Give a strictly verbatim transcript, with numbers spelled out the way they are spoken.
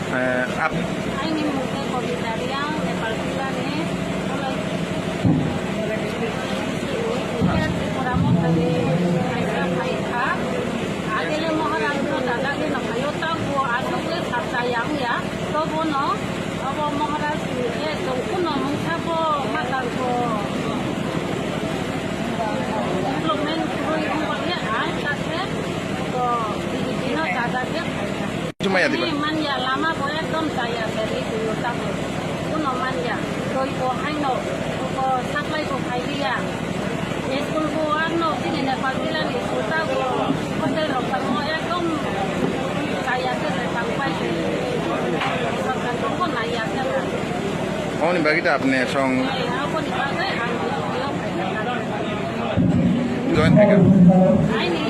Eh, ap- Aini mung khe Kobita Reang, Nepal Tripurani, Tripura Mothani kaisa phai kha. Agele Maharaj no dada khe no phaio, ta bo aswk le sa chaya wngya. To bono abo Maharaj ni khe chwng kuno mungsa bo ma tang ko development kwrwi wng khe ang ta khe bo B J P no dada khe phai kha. Chumaya diba? Ni manya lama bo ekdom chaya se ri tuyo tamo. Kuno manya. Doi bo haino bo supply bo khai liya. School bo arno chini Nepal jila ni school ta bo hotel rok tamo ekdom chaya se se tang pai se. Sarkar rok bo naiya se. Oni bagwi ta apni song. Ei, aboni bagwi ang B J P o khai kha. Join khai kha. Aini